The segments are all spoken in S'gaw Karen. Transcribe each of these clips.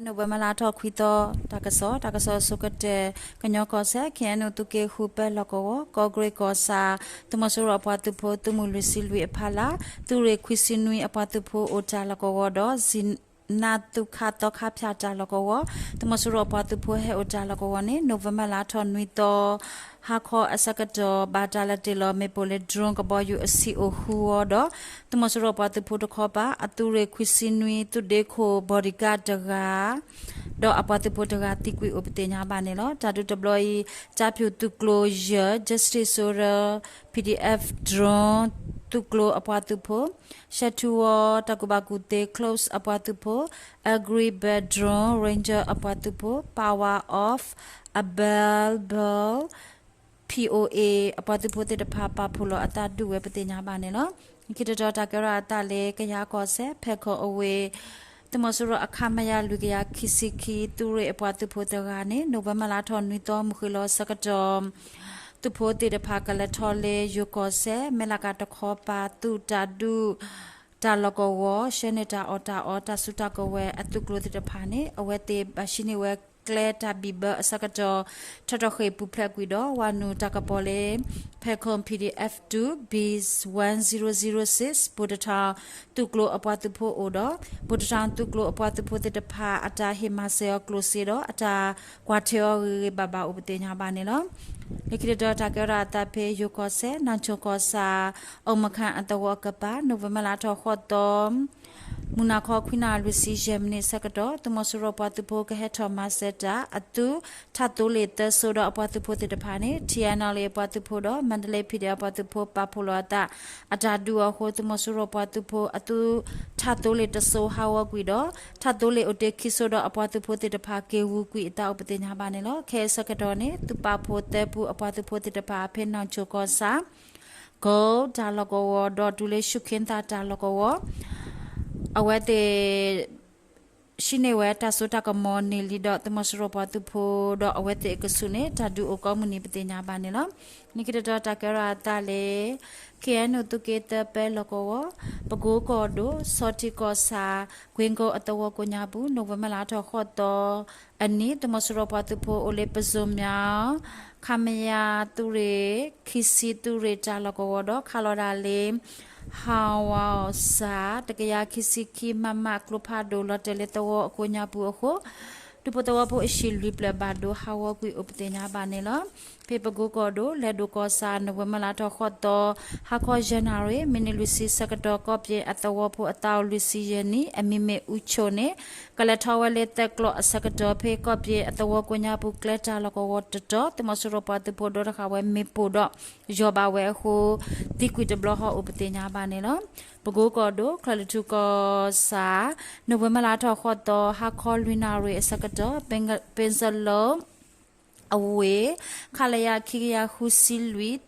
နိၣ်ဝ့ဘၢၣ်လါထီၣ်ခွံသီ တၢ်ကစီၣ်, တၢ်ကစီၣ်အဆိကတၢၢ် ကညီကီၢ်စဲၣ် ခ့ၣ်အဲၣ်ယူၣ် သုးက့ဃု ပၢလီၢ်ကဝီၤ ကီၢ်ကရ့ၣ်ကီၢ်ဆၣ် သုးမီၤစိရိၤအပှၤသုးဖိ သုးမုၢ်လွံၢ်ဆံလွံၢ်အဖီလာ် သုးရ့ၣ်ခွံဆံနွံအပှၤသုးဖိအိၣ်တၢ်လီၢ်ကဝီၤဒီး စံၣ်နၢ်သုးခးသီခါဖၠၣ်တၢ်လီၢ်ကဝီၤ သုးမီၤစိရိၤအပှၤသုးဖိဟဲအိၣ်တၢ်လီၢ်ကဝီၤန့ၣ် နိၣ်ဝ့ဘၢၣ်လါထီၣ်နွံသီ ဟါခီအဆၢကတီၢ် ဘၣ်တၢ်လဲၤတ့ၢ်လီၤမ့ၣ်ပိၢ်လၢ drone ကဘီယူၤအဆံးအိၣ်ဃုဝီဒီး သုးမီၤစိရိၤပှၤသုးဖိတခီပၤ အသုးရ့ၣ်ခွံဆံနွံ သုးဒ့ခိၣ် bodyguard တဂၤ ဒီးအပှၤသုးဖိတဂၤသံကွံာ်အိၣ်ပသ့ၣ်ညါဘၣ်န့ၣ်လီၤ. တၢ်ဒုးတဘျီအံၤ ကၠါဖၠူၣ်သုးကျိၤယဲၢ် Justice Soldier PDF drone သုးကျိၤအပှၤသုးဖိ ရှဲထူဝီ တၢ်ကူၣ်ဘၣ်ကူၣ်သ့ close အပှၤသုးဖိ Angry Bird drone Ranger အပှၤသုးဖိ Power of Abel Bell P O A အပှၤသုးဖိသ့ၣ်တဖၣ် ပာ်ဖှိၣ်လီၤအသးဒုးဝဲပသ့ၣ်ညါဘၣ်န့ၣ်လီၤ. ခံတတီၤတၢ်ကဲထီၣ်အသးလၢ ကယၤကီၢ်စဲၣ် ဖဲခိၣ်အဝ့ၢ် သုးမီၤစိရိၤအ ခမရ လွံၢ်ကယၤခံဆံခံ သုးရ့ၣ်အပှၤသုးဖိတဂၤန့ၣ် နိၣ်ဝ့ဘၢၣ်လါထီၣ်နွံသီ မုၢ်ဃ့ၢ်လီၤဆၢကတီၢ် သုးဖိသ့ၣ်တဖၣ်ကလဲၤထီၣ်လၢယိၤကီၢ်စဲၣ် မဲၢ်လးကးတခီပၤ သုးတၢ်ဒုး တၢ်လီၢ်ကဝီၤ ဆှၢန့ၢ်တၢ်အီၣ်တၢ်အီ တၢ်စုတၢ်ကဝဲၤအသုးကျိၤသ့ၣ်တဖၣ်န့ၣ် အဝဲသ့ၣ်ဘၣ်ဟံးန့ၢ်ဝဲကျဲတၢ်ဘံၣ်ဘၢအဆၢကတီၢ် ထီၣ်ထီၣ်ဃ့ၢ်ပူၤဖျဲးကွံာ်ဒီး ဝၤနုာ်တၢ်ကပီၤလၢ ဖဲခိၣ် PDF two B one zero zero six ဘိၣ်တထီၣ်သုးကျိၤအပှၤသုးဖိအိၣ်ဒီး ဘိၣ်တထီၣ်သုးကျိၤအပှၤသုးဖိသ့ၣ်တဖၣ်အတၢ်ဟ့ၣ်မၤစၢၤအီၤကျိၣ်စ့ဒီး အတၢ်ကွၢ်ထွဲအီၤဂ့ၤဂ့ၤဘၣ်ဘၣ်အိၣ်ပသ့ၣ်ညါဘၣ်န့ၣ်လီၤ. လၢခံတတီၤတၢ်ကဲထီၣ်အသးဖဲယိၤကီၢ်စဲၣ် နၢ်ဆိၣ်ကီၢ်ဆၣ် အီၣ်မခၣ်အသဝီအကပၤ နိၣ်ဝ့ဘၢၣ်လါထီၣ်ဃိးသီ မုၢ်နၤခီခွံနၣ်ရံၣ်လွံၢ်ဆံယဲၢ်မံးနံးဆၢကတီၢ် သုးမီၤစိရိၤပှၤသုးဖိကဟဲထီၣ်မၤစၢၤတၢ် အသုးထးသိလ့ၣ်သၢစိဒီးအပှၤသုးဖိသ့ၣ်တဖၣ်န့ၣ် ထံၣ်အဲၣ်နီၣ်လ့ၣ်အပှၤသုးဖိဒီး မါဒလ့ ဖံးဒဲးအပှၤသုးဖိပာ်ဖှိၣ်လီၤအသး အတၢ်ဒုးအီၤအဃိ သုးမီၤစိရိၤပှၤသုးဖိအသုးထးသိလ့ၣ်တစိၤဟးဂီၤကွံာ်ဒီး ထးသိလ့ၣ်အိၣ်တ့ၢ်ခံစိဒီးအပှၤသုးဖိသ့ၣ်တဖၣ်က့ၤဝူၤကွံာ်အသးအိၣ်ပသ့ၣ်ညါဘၣ်န့ၣ်လီၤ. ခဲအံၤဆၢကတီၢ်န့ၣ် သုးပာ်ဖှိၣ်သၢပူၤအပှၤသုးဖိသ့ၣ်တဖၣ်ဖဲနီၢ်ဆိၣ်ကီၢ်ဆၣ် ကီၢ်တၢ်လီၢ်ကဝီၤဒီးတုၤလၢ ရှုခ့သၣ်တၢ်လီၢ်ကဝီၤ အဝဲသ့ၣ် ဟံးန့ၢ်ဝဲတၢ်စိတၢ်ကမီၤန့ၢ်လံဒီး သုးမီၤစိရိၤပှၤသုးဖိဒီးအဝဲသ့ၣ်အကဆူးန့ၣ် တၢ်ဒုးအိၣ်ကိးမုၢ်နံၤပသ့ၣ်ညါဘၣ်န့ၣ်လီၤ. လၢခံတတီၤတၢ်ကဲထီၣ်အသးလၢ ခ့ၣ်အဲၣ်ယူၣ် သုးက့သၢပၢလီၢ်ကဝီၤ ပကိကီၢ်ဒိၣ် ဆီထံကီၢ်ဆၣ် ကွ့ကီအသဝီကိးညါပူၤ နိၣ်ဝ့ဘၢၣ်လါထီၣ်ဃိးသီအနံၤ သုးမီၤစိရိၤပှၤသုးဖိအိၣ်လၢပစိၤမၠါ ခမရ သုးရ့ၣ် ခံဆံသုးရ့ၣ်တၢ်လီၢ်ကဝီၤဒီး ခးလီၤတၢ်လၢ ဟးဝီဆၣ် တကယၤခံဆံခံ မမ ကျိဖးဒိၣ်လီၤတဲာ်လၢသဝီအကိးညါပူၤအဃိ ဒူဖိသဝီဖိအဟံၣ်လွံၢ်ဖျၢၣ်ဘၣ်ဒိဟးဂီၤကွံာ်အိၣ်ပသ့ၣ်ညါဘၣ်န့ၣ်လီၤ. ဖဲပကိကီၢ်ဒိၣ် လဲၤဒိၣ်ကီၢ်ဆၣ် နိၣ်ဝ့ဘၢၣ်လါထီၣ်ဃိးသီ ဟါခီယဲၢ်နၣ်ရံၣ် မံးနံးလွံၢ်ဆံဆၢကတီၢ် ကီၢ်ပယ့ၣ်အသဝီဖိအသးအိၣ်လွံၢ်ဆံယဲၢ်နံၣ် အမံၤမ့ၢ်အူဆိၣ်န့ၣ် ကလဲၤထီၣ်ဝဲလၢသဲးကျိးအဆၢကတီၢ် ဖဲကီၢ်ပယ့ၣ်အသဝီကိးညါပူၤ ကျဲတၢ်လီၢ်ကဝီၤတတီၤ သုးမီၤစိရိၤပှၤသုးဖိဒိတဃာ်ဝဲမ့ၣ်ပိၢ်ဒီး ယီၢ်ဘၣ်ဝဲအဃိ သံကွံာ်တဘျီဃီအိၣ်ပသ့ၣ်ညါဘၣ်န့ၣ်လီၤ. ပကိကီၢ်ဒိၣ် ချၢၣ်လွံၢ်ထူၣ်ကီၢ်ဆၣ် နိၣ်ဝ့ဘၢၣ်လါထီၣ်ဃိးသီ ဟါခီလွံၢ်နၣ်ရံၣ်အဆၢကတီၢ် ပ့စလီ အဝ့ၢ် ခလရ ခံကယၤဃုဆံလွံၢ်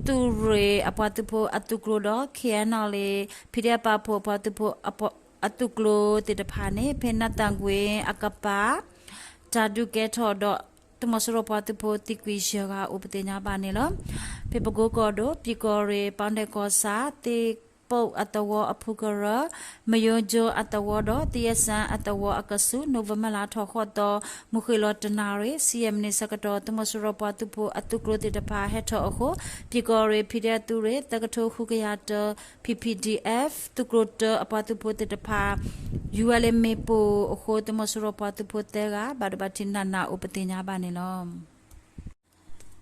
သုးရ့ၣ်အပှၤသုးဖိအသုးကျိၤဒီး ခ့ၣ်အဲၣ်ယူၣ် ဖံးဒဲးပာ်ဖှိၣ်အပှၤသုးဖိအသုးကျိၤသ့ၣ်တဖၣ်န့ၣ် ဖဲနးသၣ်ကွ့အကပၤ တၢ်ဒုးကဲထီၣ်ဒီး သုးမီၤစိရိၤပှၤသုးဖိသံကွံာ်ယဲၢ်ဂၤအိၣ်ပသ့ၣ်ညါဘၣ်န့ၣ်လီၤ. ဖဲပကိကီၢ်ဒိၣ် ပံၤကီၢ်ရ့ၣ် ပီၣ်ဒဲၣ်ကီၢ်ဆၣ် သ့ၣ်ပိၣ်အသဝီအဖုကရၢ မယိကၠိအသဝီဒီး သယဲၣ်စၣ်အသဝီအကဆူး နိၣ်ဝ့ဘၢၣ်လါထီၣ်ဃိးသီ မုၢ်ဃ့ၢ်လီၤတနၣ်ရံၣ် ဆံယဲၢ်မံးနံးဆၢကတီၢ် သုးမီၤစိရိၤပှၤသုးဖိအသုးကျိၤသ့ၣ်တဖၣ်ဟဲထီၣ်အဃိ ပံၤကီၢ်ရ့ၣ် ဖံးဒဲးသုးရ့ၣ် သၢကထိဃုကယၤတၢ P P D F သုးကျိၤတၢအပှၤသုးဖိသ့ၣ်တဖၣ် ယူၤဝဲလၢမ့ၣ်ပိၢ်အဃိ သုးမီၤစိရိၤပှၤသုးဖိသၢဂၤ ဘၣ်ဒိဘၣ်ထံးနးနးအိၣ်ပသ့ၣ်ညါဘၣ်န့ၣ်လီၤ.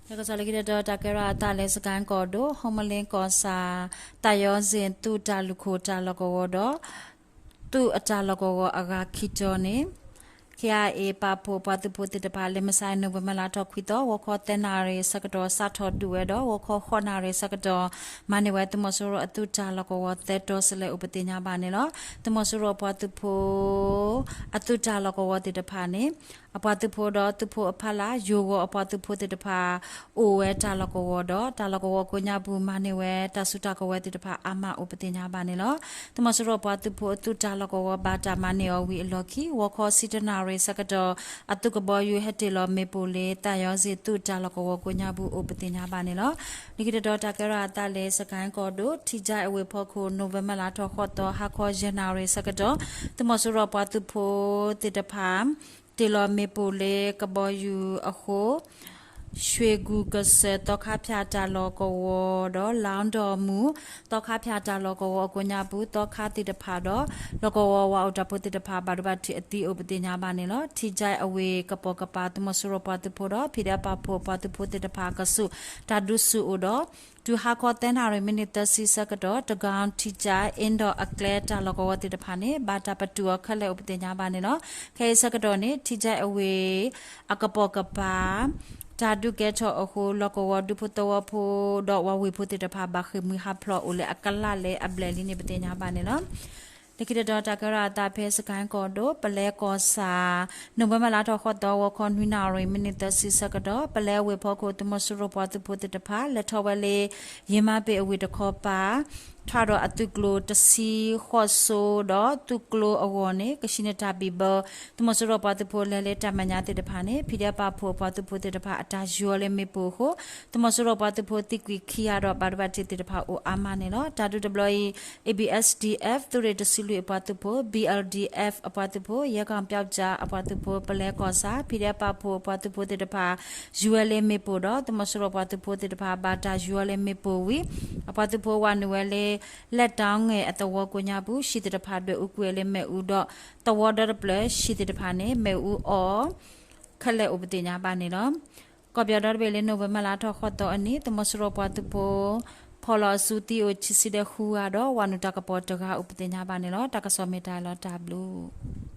တၢ်ကစီၣ်လၢခံတတီၤ တၢ်ကဲထီၣ်အသးလၢ စကဲၣ်ကီၢ်ဒိၣ် ဟီမလ့ကီၢ်ဆၣ် သးယီစ့ၣ်သုးတၢ်လုၢ်ခိၣ်တၢ်လီၢ်ကဝီၤဒီး သုးအတၢ်လီၢ်ကဝီၤအဂၤခံတီၤန့ၣ် K I A ပာ်ဖှိၣ်ပှၤသုးဖိသ့ၣ်တဖၣ် လၢမုၢ်ဆါအံၤ နိၣ်ဝ့ဘၢၣ်လါထီၣ်ခွံသီ ဂီၤခီသၢနၣ်ရံၣ်ဆၢကတီၢ် စးထီၣ်ဒုးဝဲဒီး ဂီၤခီဃိးနၣ်ရံၣ်ဆၢကတီၢ် မၤန့ၢ်ဝဲသုးမီၤစိရိၤအသုးတၢ်လီၢ်ကဝီၤသၢတီၤစဲးလဲးအိၣ်ပသ့ၣ်ညါဘၣ်န့ၣ်လီၤ. သုးမီၤစိရိၤပှၤသုးဖိ အသုးတၢ်လီၢ်ကဝီၤသ့ၣ်တဖၣ်န့ၣ် အပှၤသုးဖိဒီးသုးဖိအဖီလာ် ယိၤဂီၤအပှၤသုးဖိသ့ၣ်တဖၣ် အိၣ်ဝဲတၢ်လီၢ်ကဝီၤဒီး တၢ်လီၢ်ကဝီၤကိးညါပူၤ မၤန့ၢ်ဝဲတၢ်စုတၢ်ကဝဲၤသ့ၣ်တဖၣ်အါမးအိၣ်ပသ့ၣ်ညါဘၣ်န့ၣ်လီၤ. သုးမီၤစိရိၤပှၤသုးဖိအသုးတၢ်လီၢ်ကဝီၤ ဘၣ်တၢ်မၤန့ၢ်အီၤဝံၤအလီၢ်ခံ ဂီၤခီဆံတၢနၣ်ရံၣ် ဆၢကတီၢ် အသုးကဘီယူၤဟဲတ့ၢ်လီၤမ့ၣ်ပိၢ်လၢ သးယီၤစ့ၣ်သူၣ်တၢ်လီၢ်ကဝီၤကိးညါပူၤအိၣ်ပသ့ၣ်ညါဘၣ်န့ၣ်လီၤ. လၢခံတတီၤတၢ်ကဲထီၣ်အသးလၢ စကဲၣ်ကီၢ်ဒိၣ် ထံကၠဲၣ်အဝ့ၢ်ဖီခိၣ် နိၣ်ဝ့ဘၢၣ်လါထီၣ်ဃိးသီ ဟါခီယဲၢ်နၣ်ရံၣ်ဆၢကတီၢ် သုးမီၤစိရိၤပှၤသုးဖိသ့ၣ်တဖၣ် တ့ၢ်လီၤမ့ၣ်ပိၢ်လၢကဘီယူၤအဃိ ရွှ့ၣ်ကူၣ်ကစၢၢ် သီခါဖၠၣ်တၢ်လီၢ်ကဝီၤဒီး လါဒီမူၣ် သီခါဖၠၣ်တၢ်လီၢ်ကဝီၤအကိးညါပူၤ သီခါသ့ၣ်တဖၣ်ဒီး လီၢ်ကဝီၤဝၤအိၣ်တၢ်ဖိသ့ၣ်တဖၣ်ဘၣ်ဒိဘၣ်ထံးအသံအိၣ်ပသ့ၣ်ညါဘၣ်န့ၣ်လီၤ. ထံကၠဲၣ်အဝ့ၢ်ကပိာ်ကပၤ သုးမီၤစိရိၤပှၤသုးဖိဒီး ဖံးဒဲးပာ်ဖှိၣ်ပှၤသုးဖိသ့ၣ်တဖၣ်ကဆူး တၢ်ဒုးဆူၣ်အိၣ်ဒီး တုၤဟါခီသၢနၣ်ရံၣ်မံးနံးသၢဆံဆၢကတီၢ် တဂီၤထံကၠဲၣ် အ့ဒီးအကျဲတၢ်လီၢ်ကဝီၤသ့ၣ်တဖၣ်န့ၣ် ဘၣ်တၢ်ပတုာ်အီၤခဲလၢာ်အိၣ်ပသ့ၣ်ညါဘၣ်န့ၣ်လီၤ. ခဲအံၤဆၢကတီၢ်န့ၣ် ထံကၠဲၣ်အဝ့ၢ်အကပိာ်ကပၤ တၢ်ဒုးကဲထီၣ်အဃိ လီၢ်ကဝီၤဒူဖိသဝီဖိဒီးဝၤဝ့ၢ်ဖိသ့ၣ်တဖၣ် ဘၣ်ဃ့ၢ်မှံဟးဖျိးအိၣ်လၢအကလၢ်လၢအဘျဲၣ်လံန့ၣ် ပသ့ၣ်ညါဘၣ်န့ၣ်လီၤ. လၢခံတတီၤတၢ်ကဲထီၣ်အသးဖဲစကဲၣ်ကီၢ်ဒိၣ် ပလဲကီၢ်ဆၣ် နိၣ်ဝ့ဘၢၣ်လါထီၣ်ဃိးသီ ဂီၤခီနွံနၣ်ရံၣ်မံးနံးသၢဆံဆၢကတီၢ် ပလဲဝ့ၢ်ဖီခိၣ် သုးမီၤစိရိၤပှၤသုးဖိသ့ၣ်တဖၣ် လဲၤထီၣ်ဝဲလၢ ယ့မါပ့ၣ်အဝ့ၢ်တခီပၤ ထီၣ်ဒီးအသုးကျိၤတဆံဃိးစိဒီး သုးကျိၤအဂီၢ်န့ၣ် ကဆံးန့ၢ်တၢ်ဘံၣ်ဘၢ သုးမီၤစိရိၤပှၤသုးဖိလဲၤလၢတၢ်မဲာ်ညါသ့ၣ်တဖၣ်န့ၣ် ဖံးဒဲးပာ်ဖှိၣ်ပှၤသုးဖိသ့ၣ်တဖၣ် အတၢ်ယူၤအီၤလၢမ့ၣ်ပိၢ်အဃိ သုးမီၤစိရိၤပှၤသုးဖိသံကွံာ်ခံဂၤဒီး ဘၣ်ဒိဘၣ်ထံးသ့ၣ်တဖၣ်အိၣ်အါမးန့ၣ်လီၤ. တၢ်ဒုးတဘျီအံၤ A B S D F သုးရ့ၣ်တဆံလွံၢ်အပှၤသုးဖိ B L D F အပှၤသုးဖိ ယဲၢ်ကီၢ်ပၠီကၠၢ်အပှၤသုးဖိ ပလဲကီၢ်ဆၣ် ဖံးဒဲးပာ်ဖှိၣ်အပှၤသုးဖိသ့ၣ်တဖၣ် ယူၤဝဲလၢမ့ၣ်ပိၢ်ဒီး သုးမီၤစိရိၤပှၤသုးဖိသ့ၣ်တဖၣ် ဘၣ်တၢ်ယူၤအီၤလၢမ့ၣ်ပိၢ်ဝံၤ အပှၤသုးဖိဝၤနုာ်ဝဲလၢ လဲၣ်တၢ်ငဲၢ်အသဝီကိးညါပူၤ ဟံၣ်သ့ၣ်တဖၣ်ဒွဲၣ်အူကွံာ်ဝဲလၢမ့ၣ်အူဒီး သဝီဒီတဖျၢၣ် ဟံၣ်သ့ၣ်တဖၣ်န့ၣ် မ့ၣ်အူအီၣ် ခဲလၢာ်အိၣ်ပသ့ၣ်ညါဘၣ်န့ၣ်လီၤ. ကီၢ်ပယီၤဒီတဘ့ၣ်လၢ နိၣ်ဝ့ဘၢၣ်လါထီၣ်ဃိးသီအနံၤ သုးမီၤစိရိၤပှၤသုးဖိ ဖီၣ်လီၤအစုသံအိၣ်ခံဆံဒီးဃုဂၤဒီး ဝၤနုာ်တၢ်ကပီၤတဂၤအိၣ်ပသ့ၣ်ညါဘၣ်န့ၣ်လီၤ. တၢ်ကစီၣ်မ့ၢ်တၢ်လီၤတၢ်ဘျုး